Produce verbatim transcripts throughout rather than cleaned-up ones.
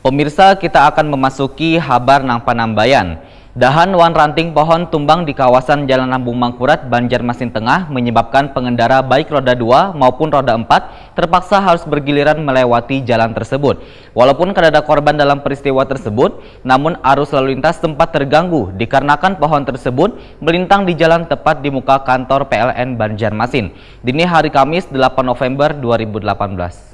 Pemirsa, kita akan memasuki habar nang panambayan. Dahan wan ranting pohon tumbang di kawasan Jalan Lambung Mangkurat, Banjarmasin Tengah, menyebabkan pengendara baik roda dua maupun roda empat terpaksa harus bergiliran melewati jalan tersebut. Walaupun kadada korban dalam peristiwa tersebut, namun arus lalu lintas sempat terganggu dikarenakan pohon tersebut melintang di jalan tepat di muka kantor P L N Banjarmasin, dini hari Kamis, delapan November dua ribu delapan belas.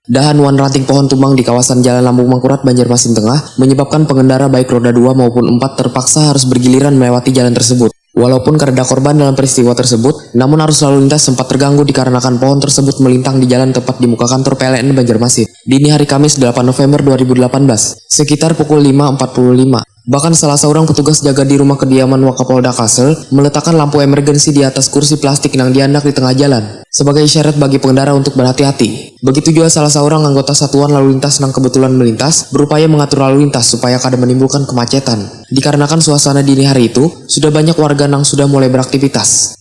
Dahan wan ranting pohon tumbang di kawasan Jalan Lambung Mangkurat, Banjarmasin Tengah, menyebabkan pengendara baik roda dua maupun empat terpaksa harus bergiliran melewati jalan tersebut. Walaupun kadada korban dalam peristiwa tersebut, namun arus lalu lintas sempat terganggu dikarenakan pohon tersebut melintang di jalan tepat di muka kantor P L N Banjarmasin, dini hari Kamis, delapan November dua ribu delapan belas, sekitar pukul lima empat puluh lima. Bahkan salah seorang petugas jaga di rumah kediaman Wakapolda Kalsel meletakkan lampu emergensi di atas kursi plastik nang diandak di tengah jalan sebagai isyarat bagi pengendara untuk berhati-hati. Begitu jua salah seorang anggota satuan lalu lintas nang kebetulan melintas berupaya mengatur lalu lintas supaya kada menimbulkan kemacetan. Dikarenakan suasana dini hari itu, sudah banyak warga nang sudah mulai beraktivitas.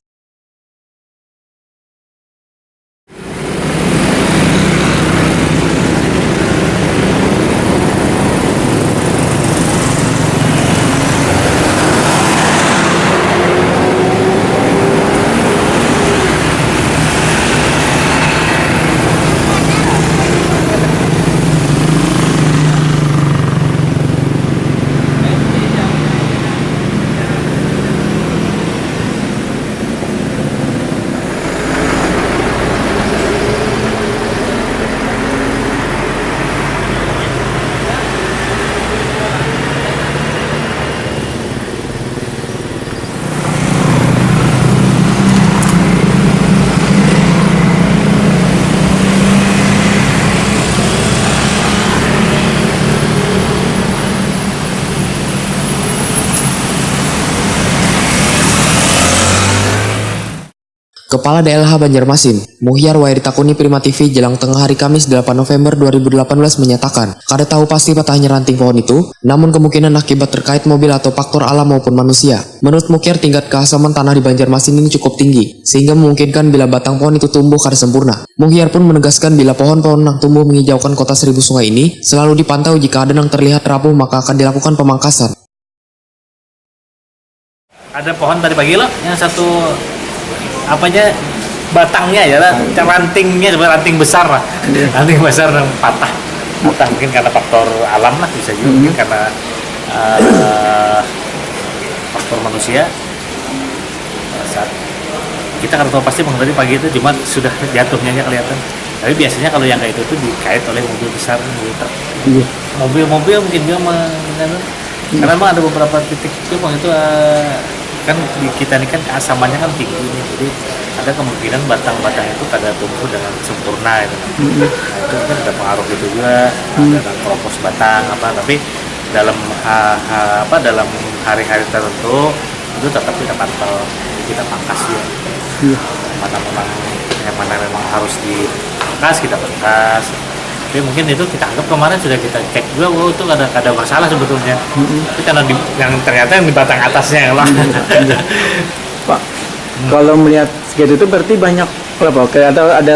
Kepala D L H Banjarmasin, Muhyar Wair, ditakuni Prima T V jelang tengah hari Kamis, delapan November dua ribu delapan belas, menyatakan kada tahu pasti patahnya ranting pohon itu, namun kemungkinan akibat terkait mobil atau faktor alam maupun manusia. Menurut Muhyar, tingkat keasaman tanah di Banjarmasin ini cukup tinggi, sehingga memungkinkan bila batang pohon itu tumbuh kada sempurna. Muhyar pun menegaskan bila pohon-pohon nang tumbuh menghijaukan kota Seribu Sungai ini selalu dipantau, jika ada nang terlihat rapuh maka akan dilakukan pemangkasan. Ada pohon tadi pagi loh, yang satu apa aja batangnya ya lah, rantingnya coba ranting besar lah, ranting besar yang patah, patah mungkin karena faktor alam lah, bisa juga mungkin karena eh, faktor manusia. Saat kita kada tahu pasti bang tadi pagi itu cuma sudah jatuhnya aja kelihatan, tapi biasanya kalau yang kayak itu tuh dikait oleh mobil besar, mobil truk, mobil-mobil mungkin juga menganu. Karena memang ada beberapa titik itu, bang, itu eh, kan di kita ini kan keasamannya kan tinggi nih, jadi ada kemungkinan batang-batang itu kada tumbuh dengan sempurna gitu. Nah, itu mungkin ada pengaruh itu juga, ada nang keropos batang apa, tapi dalam ha- ha- apa dalam hari-hari tertentu itu tetap kita pantau, kita pangkas ya. Mana memang yang mana memang harus dipangkas kita pangkas. Tapi mungkin itu kita anggap kemarin sudah kita cek juga, oh itu ada ada masalah sebetulnya. Tapi karena di, yang ternyata yang di batang atasnya yang lah. Pak, kalau melihat segitu itu berarti banyak apa? Kayak ada ada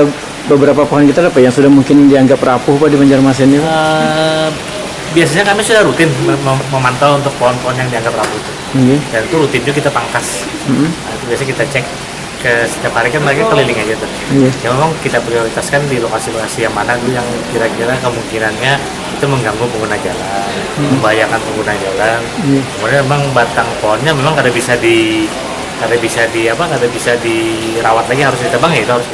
beberapa pohon kita apa yang sudah mungkin dianggap rapuh, Pak, di Banjarmasin ini, Pak? Eh, biasanya kami sudah rutin mem- mem- memantau untuk pohon-pohon yang dianggap rapuh itu. Iya. Dan itu rutin juga kita pangkas. Mm-mm. Nah, itu biasanya kita cek ke setiap hari kan mereka keliling aja tuh. Iya. Ya memang kita prioritaskan di lokasi-lokasi yang mana dulu yang kira-kira kemungkinannya itu mengganggu pengguna jalan, membahayakan pengguna jalan. Iya. Kemudian memang batang pohonnya memang kada bisa di kada bisa di apa kada bisa dirawat lagi, harus ditebang, ya itu harus